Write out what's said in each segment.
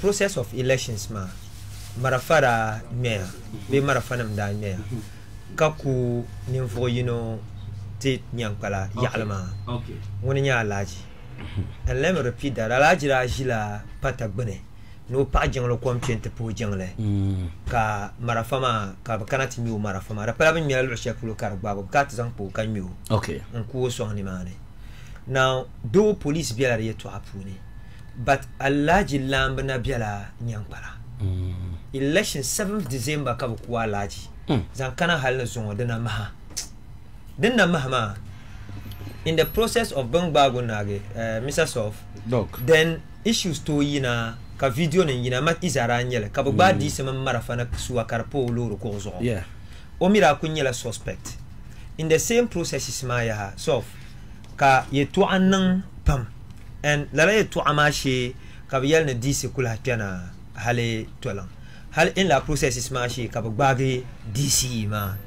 process of elections maa, marafa daa ŋmɛya bee marafa nim daa ŋmɛya ka ku ninvuɣu yino ti Nyankpala yaɣali maa. Ŋuni nyɛ Alhaji. And let me repeat that, Alhaji daa ʒila pata gbuni ni o paɣa jiŋli kom kpe nti puhi jiŋli ka marafa maa ka bɛ kana ti ŋme o marafa maa. Di pala bɛ ni ŋmɛla luɣ shɛli polo ka di gbaagi o, bɛ kana ti zaŋ kpa o ka ŋme o n-ku o sɔŋ nimaani. Now, though police bela di yɛtɔɣa puuni, but Alhaji laamba na bela Nyankpala. Election 7th December ka bɛ ku Alhaji zaŋ kana hali ni zuŋɔ di na maha. Din na maha maa, in the process of bɛ ni gbaagi o naagi, Mr. Sof, then issues tooi yina ka video nim yina ma Iza daa nyɛli ka bɛ gbaai DC mini marafa ni suwa ka di pa o loori kuɣu zuɣu. O mi daa kuli nyɛla suspect. In the same processes maa yaha, Sof, ka yɛltɔɣa niŋ pam and lala yɛltɔɣa maa shee ka bɛ yɛli ni DC ku lahi kpɛna hali toliŋ. Hali in lala processes maa shee ka bɛ gbaagi DC maa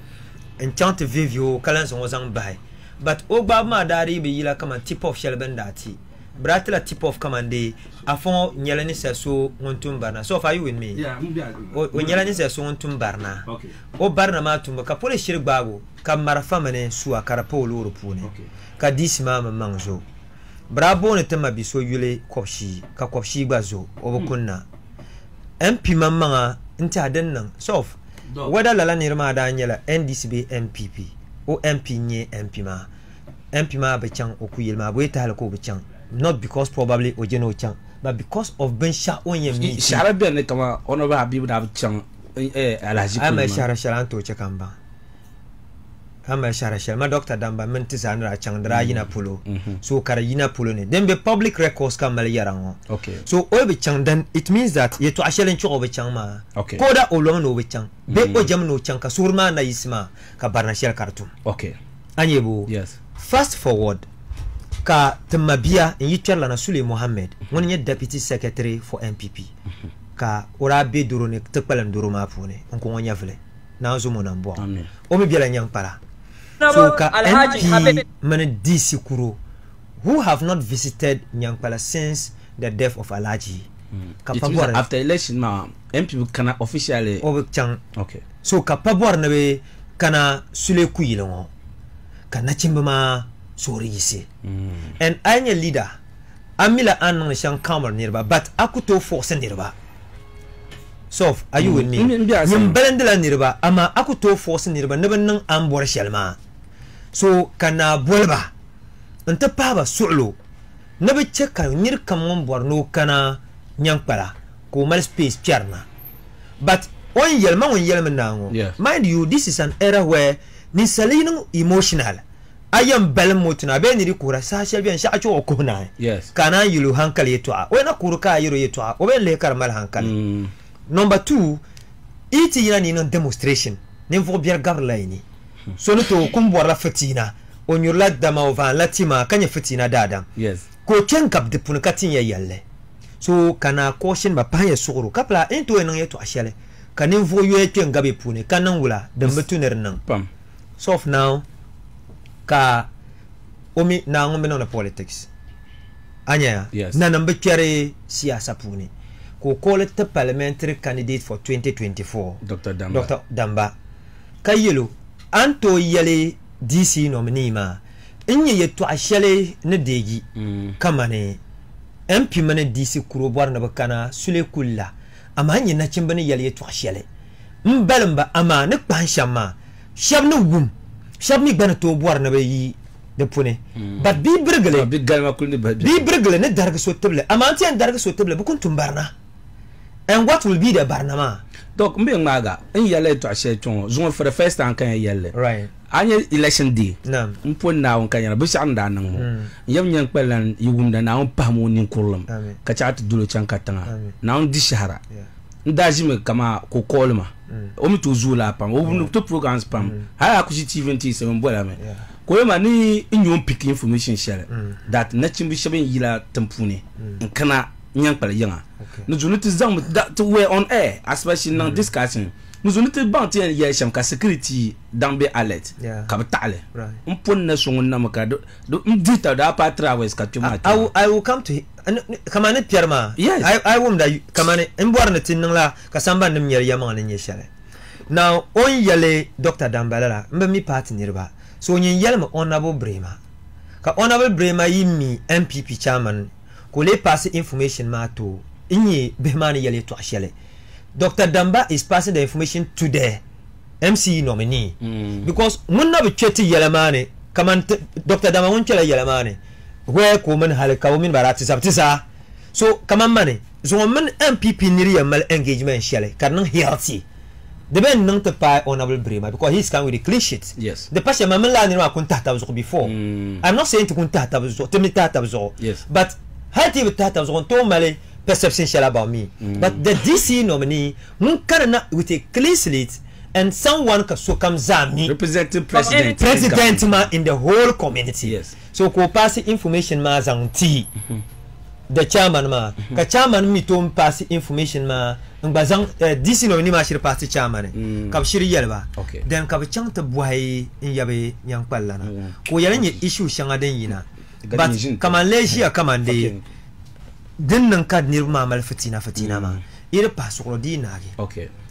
n chaŋ ti vihi o ka lahi zaŋ o zaŋ bahi. But o gbaabu maa daa dii bi yila kaman tip off shɛli bɛ ni daa ti. Bɛ daa tila tip off kaman dee afa ŋɔ nyɛla ninsal so ŋun tum barina. Sof, are you with me? O nyɛla ninsal so ŋun tum barina. O barina maa tumbu ka police shiri gbaagi o ka marafa mini suwa ka di pa o loori puuni ka DC maa mi maŋ zo. Bɛ daa booni ti ma bi so yuli Kɔbishii ka Kɔbishii gba zo o bi kunna. MP maŋmaŋa n-tɛha din niŋ. Sof, whether lala niri maa daa nyɛla NDC bee NPP, o MP n-nyɛ MP maa. MP maa bi chaŋ o kuyili maa, bee tahili ka o bi chaŋ, not because probably o je ni o chaŋ, but because of binshɛɣu o ni yɛn meeti. Shɛhira beni kaman Honourable Habibu daa bi chaŋ Alhaji A yi kuyili mali maa. shɛhira shɛli a ni tooi che ka m baŋ. A mali shɛhira shɛli ma Doctor Damba mini ti zaa ni daa chaŋ di daa yina polo so ka di yina polo ni din be public records ka m mali yɛra ŋɔ so o yi bi chaŋ then it means that yɛltɔɣa shɛli n chuɣu o bi chaŋ maa ka o daa o lomi ni o bi chaŋ bee o jɛmi ni o chaŋ ka suhuri maa na yiɣisi maa ka barina shɛli ka di tum a nyɛ boo fast forward ka ti mabia n yi kpɛrilana Sule Mohammed ŋuni nyɛ deputy secretary for NPP ka o daa be doro ni ti kpalim doro maa puuni n ku ŋɔ nyɛvili. Naa Zumo Nambɔɣu. O mi bela Nyankpala. So ka MP mini DC kuro who have not visited Nyankpala since the death of Alhaji ka pa bɔri. After election maa MP bi kana officially. O bi chaŋ. So ka pa bɔri ni bɛ kana Sule kuyili ŋɔ ka nachimba maa suhuri yiɣisi. And a yi nyɛ leader a mila a ni niŋdi shɛm calmiri niriba but a ku tooi force niriba. Sof, are you with me? Nyin balindila niriba, amaa a ku tooi force niriba ni bɛ niŋ a ni bɔri shɛli maa. So ka naa boli ba nti pahi ba suɣilo ni bɛ che ka nir kam ŋun bɔri ni o kana Nyankpala ka o mali space kpɛri na. But o ni yɛli ma ŋun yɛlimi naa ŋɔ, mind you, this is an era where ninsali yi niŋ emotional, A yɛn balim o tuna bee niri kuhira saha shɛli bɛn shɛɣu chɛ o kuhi naai ka a naan yɛl o hankali yɛtɔɣa. O yɛn na kuhiri ka a yɛl o yɛtɔɣa, o bɛn lihi ka di mali hankali. Number 2, yi ti yina ni yi niŋ demonstration, ninvuɣ biɛri gabirila yi ni. So ni tooi kum bɔrila fitiina, o nyurila dama o vaanila tima ka nyɛ fitiina daadam, ka o kpe n-gabi di puuni ka tin ya yɛlli. So ka naa caution ba, pahinya suɣiro ka pala n tooi niŋ yɛtɔɣa shɛli ka ninvuɣ yoya kpe n-gabi yi puuni ka niŋ wula din bi tu ni di niŋ. So of now ka o mi naa ŋun bi niŋdi politics a nya ya nanim bi kpɛri siyaasa puuni ka o call ti parliamentary candidate for 2024 Dr. Damba, Dr. Damba ka yɛl o a ni tooi yɛli DC nominee maa n nyɛ yɛltɔɣa shɛli ni deegi kamani MP mini DC kuro bɔri ni bi kana Sule Kulla amaa n nyɛ nachimba ni yɛli yɛltɔɣa shɛli m balim ba amaa ni kpahim shɛm maa shɛba ni wum, shɛba mi gba ni tooi bɔri ni bɛ yi di puni. But bia birigili, bia birigili ni darigi so tibili, amaa n ti yɛn darigi so tibili, bɛ ku tum barina. And what will be the barina maa? Doc, m be ŋmaaga n yɛli yɛltɔɣa shɛli kpe ŋɔ zuŋɔ for the first time ka n yɛn yɛli li. A nya election day, m po Naawuni ka nyɛla binshɛɣu ni daa niŋ ŋɔ. N yɛm nya n kpalilan yi wumda Naawuni pahim o ninkurilim ka chaɣ ti dol o chaŋ katiŋa. Naawuni di shɛhira. N daa ʒimi kaman ka o call ma. O mi tooi zooi laa pam. O ti programs pam. Hali a ku ʒi TV n-ti yiɣisi n bɔla mi. Ka o yɛli ma ni n nya o ni pick information shɛli that nachimba shɛba n yila tiŋ puuni n kana Nyankpali yiŋa ni zuɣu ni ti zaŋmi ti were on air asibashi n niŋ discussion. Muzu ni ti baŋ ti yɛn yɛli shɛm ka security daŋ be alert ka bi taɣili. N pun na so ŋun na mi ka n dihi tab daa paai 3 hours ka kpɛ maa kpɛ. I will come to kamani kpɛri maa. Yes. I wumda kamani n bɔri ni ti niŋla ka sambani nim nyɛri yɛlimaŋli ni nyɛ shɛli. Now o ni yɛli Doctor Dambala la n bi mi party niriba so o nyin yɛlimi Honourable Brema ka Honourable Brema yi mi NPP chairman ka o lee paasi information maa ti o n nyɛ bihi maa ni yɛli yɛltɔɣa shɛli. Doctor Damba is passing the information to the MCE nominee because ŋun na bi kpe ti yɛla maa ni kaman Doctor Damba ŋun kpela yɛla maa ni where ka o mini hali ka o mini ba daa ti zabi ti zaa so kaman mani zuŋɔ mini NPP niri yɛn mali engagement shɛli ka di niŋ healthy di bɛn niŋ ti paai Honourable Brema because he is coming with a clean sheet. Yes. Di pa shɛli man mini lala niri maa kun tahi tabi zuɣu before. I'm not saying ti kun tahi tabi zuɣu ti mi tahi tabi zuɣu but hali ti yi bi tahi tabi zuɣu n tooi mali perception shɛli about me but the DC nominee ŋun kani na with a clean slate and someone ka sokam zaa mi representing president president maa in the whole community. Yes. So ka o paasi information maa zaŋ ti the chairman maa ka chairman mi tooi paasi information maa n gba zaŋ DC nominee maa shiri paasi chairman ka bi shiri yɛli ba. Okay. Then ka bi chaŋ ti bɔhi n yabi nyankpalilana ka o yɛli n nyɛ issue shɛŋa din yina but kaman lee ʒiya kaman dee din niŋ ka niriba maa mali fitina fitina maa yi di pahi suɣulo di yi naagi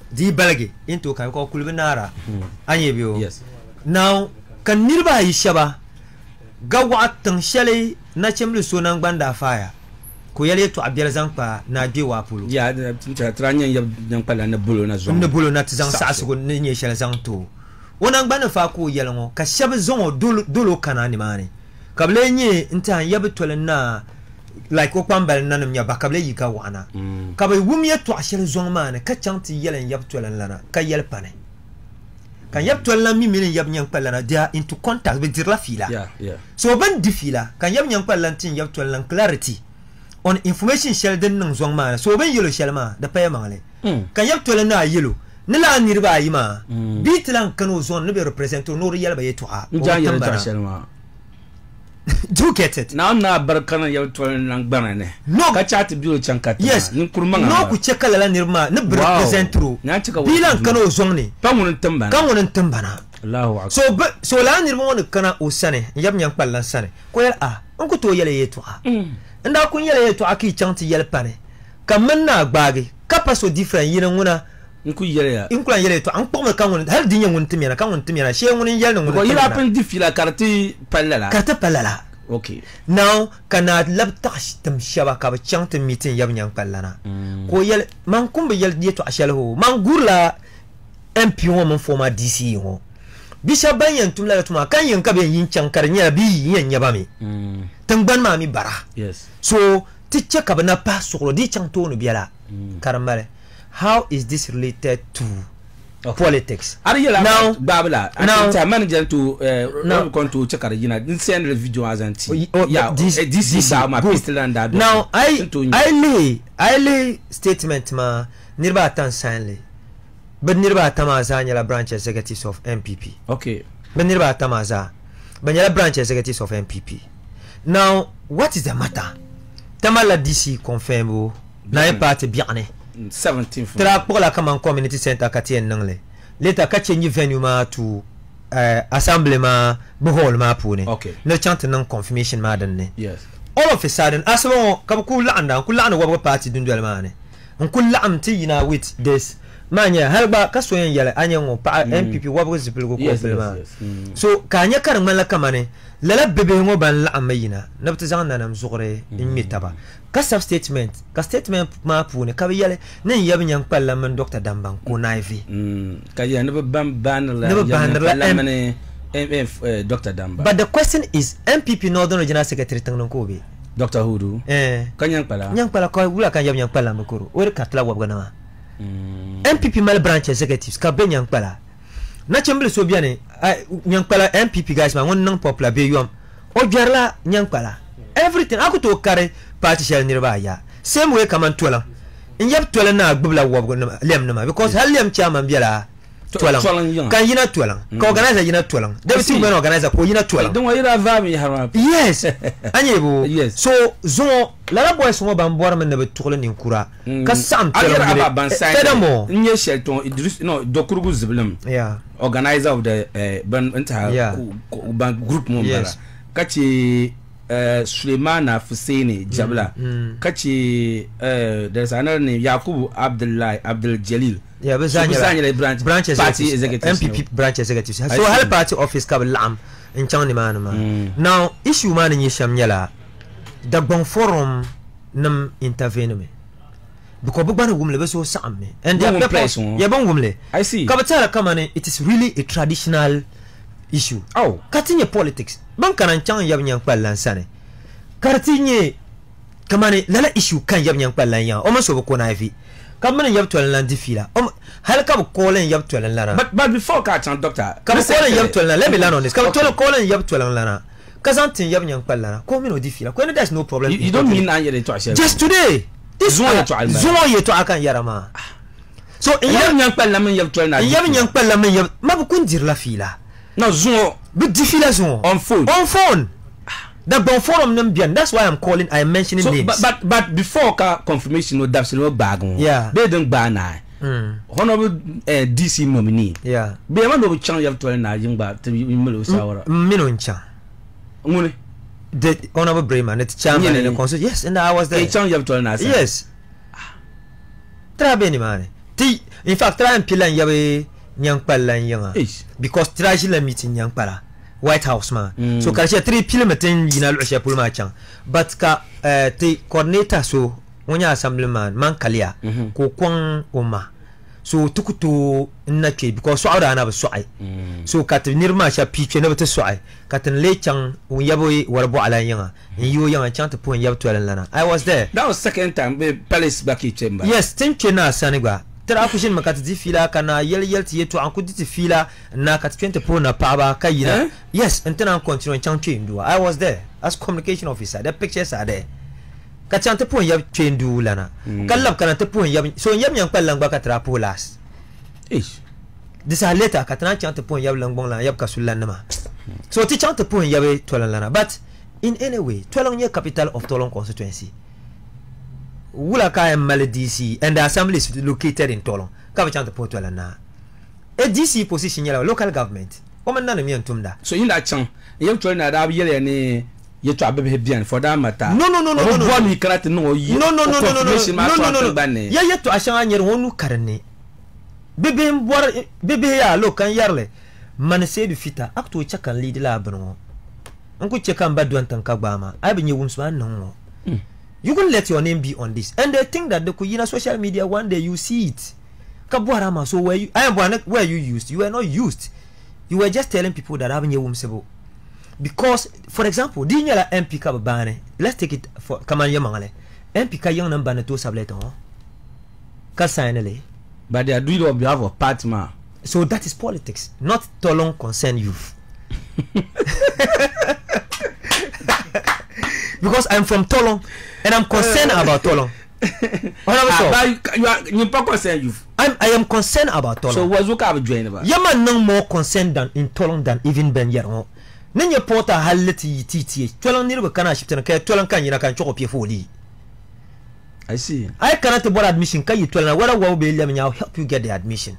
di yi baligi yi ni tooi ka ka kuli bi naara a nyɛ bɛ o now ka niriba ayi shɛba ga waɣa tiŋ shɛli nachimbili so nangbani daa faaya ka o yɛli yɛltɔɣa biɛli zaŋ kpa Naa Gbewaa polo ni bolo na ti zaŋ saɣisigu ni nyɛ shɛli zaŋ ti o o nangbani ni faai ka o yɛli ŋɔ ka shɛba zaŋ o doli o kana nimaani ka bɛ lee nyɛ n tiɛha n ya bi toli naa like o kpambali nanim nya ba ka bɛ lee yi ka waɣina ka bɛ wum yɛltɔɣa shɛli zɔŋ maa ni ka chaŋ ti yɛli n yab tolinlana ka yɛli pani ka n yab tolinlana mi mini n yab nyaŋkpalilana they are into contact bɛ dirila fiila so bɛ ni di fiila ka n yab nyaŋkpalilana ti n yab tolinlana clarity on information shɛli din niŋ zɔŋ maa ni so bɛ ni yɛl o shɛli maa di paya maŋli ka n yab tolinlana yɛl o ni lala niriba ayi maa bɛ ti lahi kani o zɔŋ ni bɛ represent o ni o di yɛli ba yɛltɔɣa o bi tim ba na. Do you get it? Naawuni naa bari kana yɛli toli naŋgbana ni. No. Ka chaɣ ti be o chaŋ katiŋa. Yes. Ninkuri maŋa No ba. ku chɛ ka lala niriba maa ni bi Wow. represent o. Naa chɛ ka Bia lan wɔɣi kana o zɔŋ ni. Pa ŋuni n-tim ba na. Ka ŋuni n-tim ba na. Allahu akbar. So bɛ, so lala niriba ŋɔ ni kana o sani, n yab nyaŋkpalilan sani, ka o yɛli, Ah, n ku tooi yɛli ya yɛltɔɣa. N daa kul yɛli ya yɛltɔɣa ka yi chaŋ ti yɛli pani, ka m mini naa gbaagi, ka pa so different yini ŋuna N ku yɛli ya. N ku lan yɛli yɛltɔɣa, n kpuɣimi ka ŋuni, hali di nyɛ ŋuni tim ya na, ka ŋuni tim ya na, shee ŋuni n-yɛli ni ŋuni Because tim yi ya daa na. pun di fiila ka di ti pali lala. Ka di ti pali lala. Okay. Now, ka naa labi taɣi tim shɛba ka bɛ chaŋ ti mi ti n yab nyaŋkpalilana. Ka o yɛli, Man kum bi yɛli yɛltɔɣa shɛli hoo, man gurila MP ŋɔ mini former DCE ŋɔ. Bi shɛba ban yɛn tum lala tuma maa, ka n yɛn ka bɛ yɛn yi n-chaŋ ka di nyɛla bɛ yi yɛn nya ba mi. Tiŋgbani maa mi bara. Yes. So, ti chɛ ka bɛ na pahi suɣulo, di yi chaŋ tooni biɛla ka di mali. How is this related to okay. politics? Ari yɛla now gbaabu la now a manager to now kon to che ka di yina n send the video azan ti oh, ya DC gbaab ma pistol and that now I lay statement ma niriba ata n sign li bɛ niriba ata maa zaa nyɛla branch executives of NPP. Okay. Bɛ niriba ata maa zaa bɛ nyɛla branch executives of NPP. Now what is the matter? Tamala DC confirm o na yi paati biɛɣuni. 17th. Ti daa kpuɣila kaman community center ka ti yɛn niŋ li. Later ka change venue maa to assembly maa bɛ hall maa puuni. Okay. Ni di chaŋ ti niŋ confirmation maa din ni. Yes. All of a sudden asiba ŋɔ ka bɛ kuli laɣinda n kuli laɣindi wɔbigu party dundoli maa ni. N kuli laɣim ti yina with this maa nyɛla hali gba ka so yɛn yɛli a nyɛ ŋɔ paɣa NPP wɔbigu zipiligu ka o pili maa. So ka a nya ka di ŋmanila kamani lala bibihi ŋɔ ban laɣimmi yina ni bɛ ti zaŋ nanim zuɣuri n-ŋme taba ka sabi statement ka statement maa puuni ka bɛ yɛli ni n yab nyaŋkpalila mini Doctor Damban connive. Ka yɛli ni bɛ ban baanirila Ni bɛ baanirila nyaŋkpalila mini Doctor Damban. But the question is NPP Northern Regional Secretary tiŋ ni ka o be? Doctor Hudu. Eh. Ka nyaŋkpala? Nyaŋkpala ka wula ka n yab nyaŋkpalila mi koro? O di karitila wɔbiga nima. NPP mali branch executives ka bɛ be nyaŋkpala. Nachimbili so beni nyaŋkpala NPP guys maa ŋun niŋ popular bee yom o gbɛrila nyaŋkpala everything a ku tooi kari party shɛli niriba aya same way kaman toliŋ n yab toli naa gbubila wɔbigu nima lɛm nima because hali lɛm chairman bela Toliŋ ka n yina Toliŋ ka organizer yina Toliŋ deputy women organizer ka o yina Toliŋ. Din ŋɔ yi daa vaai mi yaha maa. Yes a nyɛ bo so zuŋɔ lala boys ŋɔ ban bɔrimi ni bi tuɣili ninkura ka saɣim Toliŋ yuli furthermore. N nyɛ shɛli tɔŋ Idris no Dokurugu Zibilim organizer of the ban n tiɛha ban group ŋɔ n bala ka che Sulemana Fuseni Jabla ka che there is another name Yakubu Abdullahi Abdul Jalil. Yeah, bɛ zaa nyɛla branch, branch party executives, MPP branch executives. So hali party office ka bɛ laɣim n chaŋ nimaani maa. Now issue maa ni nyɛ shɛm nyɛla Dagbaŋ forum nim intervene mi because bɛ gba ni wumli bɛ suhu saɣim mi and their purpose yeah bɛ ni wumli ka bɛ tɛhira kamani it is really a traditional issue oh. Ka ti nyɛ politics bɛn kana n chaŋ n yab nyankpali lan sani ka di ti nyɛ Kamani lala issue ka n yab nyankpali lan yaŋa o mini so bi connive ka bɛ mini n yab tolin lan di fiila o hali ka bɛ call n yab tolin lana. But but before ka a chaŋ doctor Ka bɛ call n yab tolin lana let me land on this ka bɛ toli call n yab tolin lana ka zaŋ ti n yab nyankpali lana ka o mini o di fiila ka o ni there is no problem You don't mean a ni yɛri yɛltɔɣa shɛli Just today this Zuŋɔ yɛltɔɣa m-bala. Zuŋɔ yɛltɔɣa ka n yɛra maa so n yab nyankpali lan mini n yab tolin na di N yab fiila. nyankpali lan mini n yab ma bɛ kuli dirila fiila. No zuŋɔ. Bɛ di fiila zuŋɔ. On phone. On phone. Dagbaŋ forum nim bɛni that's why I'm calling I am mentioning so, names. But, but, but before ka confirmation o dabisili ŋɔ gbaagi ŋɔ yeah. bee din gbaai naai honorable DC nominee yeah. bee ma ni o bi chaŋ yab toli naa yiŋ gba ti mali o saawara m mini o n chaŋ ŋuni the honorable Brema ni ti chairman ni consul yes and I was there ka chaŋ yab toli naa sani yes tira be nimaani ti in fact tira n pila n yabi nyankpali lan yiŋa because tira ʒila meeting nyankpala White House maa so ka di chɛ ti di pilimi ti ni yina luɣi shɛli polo maa chaŋ but ka ti coordinator so ŋun nyɛ assembly man man kaliya ka o kɔŋ o ma so ti ku tooi n na kpe because sɔɣu daa na bi sɔɣi so ka ti niriba maa shɛba pii kpe ni bi ti sɔɣi ka ti ni lee chaŋ ŋun yabi wari bɔɣa lan yiŋa n yi o yiŋa n chaŋ ti puhi n yabi toli n lana I was there. That was second time bee palace gba ka yi kpe m-bala? Yes, ti ni kpe naa sani gba ti daa ku ʒinimi ka ti di fiila ka naa yɛli yɛli ti yɛltɔɣa n ku di ti fiila N naa ka ti kpe nti puhi na paɣaba ka yina. Eh? Yes, n ti naan continue n chaŋ Kpeenduwa. I was there as communication officer. The pictures are there. Ka chaŋ ti puhi n yab Kpeenduu lana. Ka lab kana ti puhi n yab, so n yab nyaŋkpali lan gba ka ti daa puhi last. Eish. Di saha later ka ti naan chaŋ ti puhi n yab Lingbuŋ lana, yab Kasuli lan nima. So ti chaŋ ti puhi n yabi Toliŋ lana. But in any way, Toliŋ nyɛ capital of Tolon constituency. Wula ka a yɛn mali DC and the assembly is located in Tolon ka bi chaŋ ti puhi Toliŋ naa. ADC position nyɛla local government o mini nanim yɛn tumda. So yin daa chaŋ n yɛm toli naa daa bi yɛliya ni yɛtɔɣa bibihi beni for that matter. No no no no O bi no bɔri mi kana ti niŋ o no no no no no confirmation maa no no tɔɣa no no tiŋgbani ni. Ya yɛtɔɣa shɛŋa nyɛri o nuu ka dinni. Bibihi n bɔri bibihi yaa look ka n yɛrili mani Seidu Fita a ku tooi chɛ ka n lead lala bini ŋɔ n ku chɛ ka n ba dɔni tiŋ ka gbaai ma a yi bi nya wumsibu a ni niŋ ŋɔ. You couldn't let your name be on this and they think that they could yina social media one day you see it. Ka bɔhiri a maa, so were you, a yɛn bɔhiri ni were you used? You were not used. You were just telling people that a bi nya wumsibu. Because, for example, di yi nyɛla MP ka bi baani, let's take it for kamani yɛmaŋli, MP ka yiŋ nim ba ni tooi sabi lɛta ŋɔ ka sign li. But they are doing it on behalf of party maa. So that is politics, not Tolon concerned youth. Because I'm from Tolon and I'm concerned about Tolon. Honorable Ah, Sir. but you are, you pa concerned youth. I am concerned about Tolon. So wazu ka bi join ba? Yɛma niŋ more concerned than in Tolon than even Ben yɛri ŋɔ. Ni nyɛ porter halli ti yi ti ti Tolon niriba kana ashibiti ni ka ya Tolon ka n yina ka n chɔɣi o piɛ foolii. I see. A yi kana ti bɔri admission ka yi Tolon na, whether wabu bee lɛm nya, I'll help you get the admission.